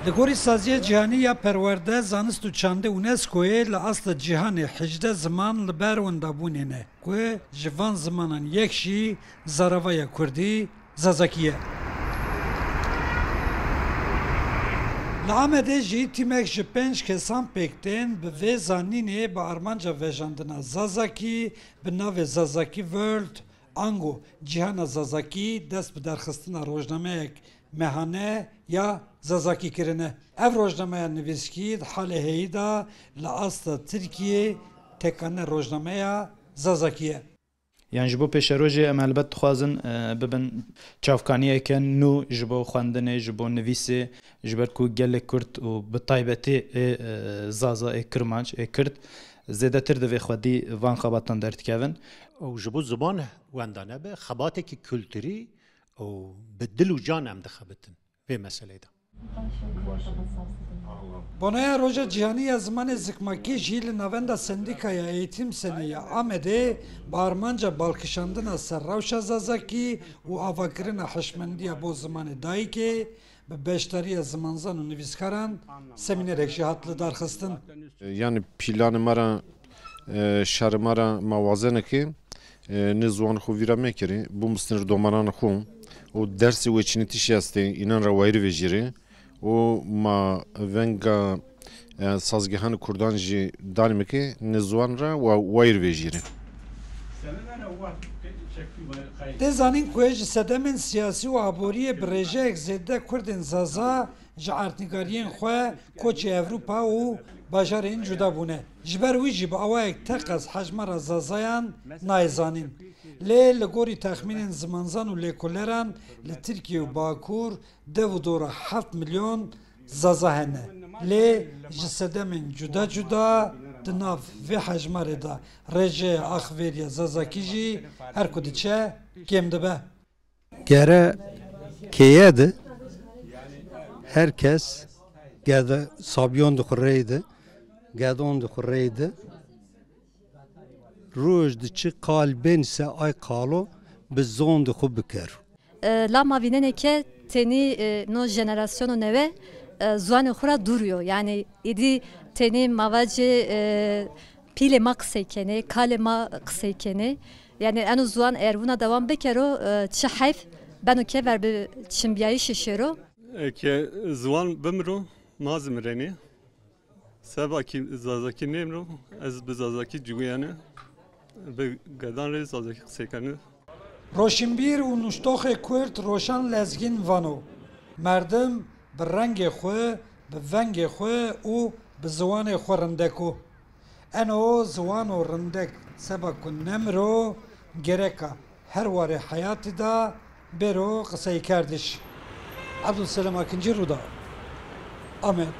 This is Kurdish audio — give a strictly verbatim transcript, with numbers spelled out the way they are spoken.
Li gorî Saziya Cîhanî ya Perwerde, Zanist û Çandê UNESCOyê li asta cîhanê hejdeh ziman li ber wendabûnê ne, ku ji van zimanan yek jî zarava ya kurdî, zazakî ye. Li Amedê jî tîmek ji pênc kesan pêk tên bi vê zanînê bi armanca vejandina zazakî bi navê Zazakî World, ango Cîhana Zazakî, dest bi derxistina rojnameyek mehane ya zazakî kirine. Ev rojnameya nivîskî di halê heyî de li asta Tirkiyê tekane rojnameya zazakî ye. Yan ji bo pêşerojê em helbet dixwazin, e, bibin çavkaniyeke nû ji bo xwendinê, ji bo nivîsê, ji ber ku gelê Kurd û bi taybetî ê, e, Zaza, ê Kirmanc, ê Kird zêdetir divê xwedî van xebatan derdikevin. Û ji bo ziman wenda nebe, xebatekî kulturî û bi dil û can em dixebitin vê meseleyê de. Boneya Roja Cîhanî ya Zimanê Zikmakî jî li Navenda Sendîkaya Eğitim Senê ya Amedê bi armanca balkişandina ser rewşa zazakî û avakirina hişmendiya bo zimanê dayikê, bi beşdariya zimanzan û nivîskaran semînerek jî hat lidarxistin. Yani planê me re, e, şerê me re me wazenekê, e, ne ziwan xwe vîra mekirî, bûm bi sinir domanan xwe û dersê weçînîtî şi estê, înan re wayir vejîrê û ma venga, e, sazgehan kurdan jî danî mekê ne ziwan re wa wayir vejîrê. Tê zanîn ku ji sedemên siyasî û aboriyê bi rêjeyek zêde Kurdên Zaza ji erdnîgariyên xwe koçê Ewropa û bajarên cuda bûne. Ji ber wî jî bi awayek teqez hejmara Zazayan nayê zanîn. Lê li gorî texmînên zimanzan û lêkoleran li Tirkiye û Bakur dev û dora heft milyon Zaza hene. Lê ji sedemên cuda cuda di nav vê hejmarê de rêjeya axivêriya Zazakî jî her ku diçe kêm dibe. Gere keye de her kes gede sabyon dixureydi, gedon dixureydi. Roj diçi qal bên se ay qalo bi zon dixu biker. E, la ma vînenê ke tenî, e, no jenerasyono newe, e, ziwanê xwe ra dûr yo. Yani îdî tenî ma vacê, e, pîlê ma qisey kenê, kalê ma qisey kenê. Yani eno ziwan eger wina dewam bikero, e, çi heyf beno ke ver bi çinbiyayîşê şêro. Eke ziwan bimiro, ma zî mirenê. Seba kî Zazakî nêmro, ez bi Zazakî ciwiyane, bi gedan rê Zazakî qisey kene. Roşinbîr û nuştoxê Kurd Roşan Lezgîn vano, merdim bi rengê xwe, bi vengê xwe û bi ziwanê xwe rindek o. Eno ziwano rindek seba ku nemiro, gereka her warê heyatî de bêro qiseykerdiş. Ebdulselam Akincî, Rûda, Amed.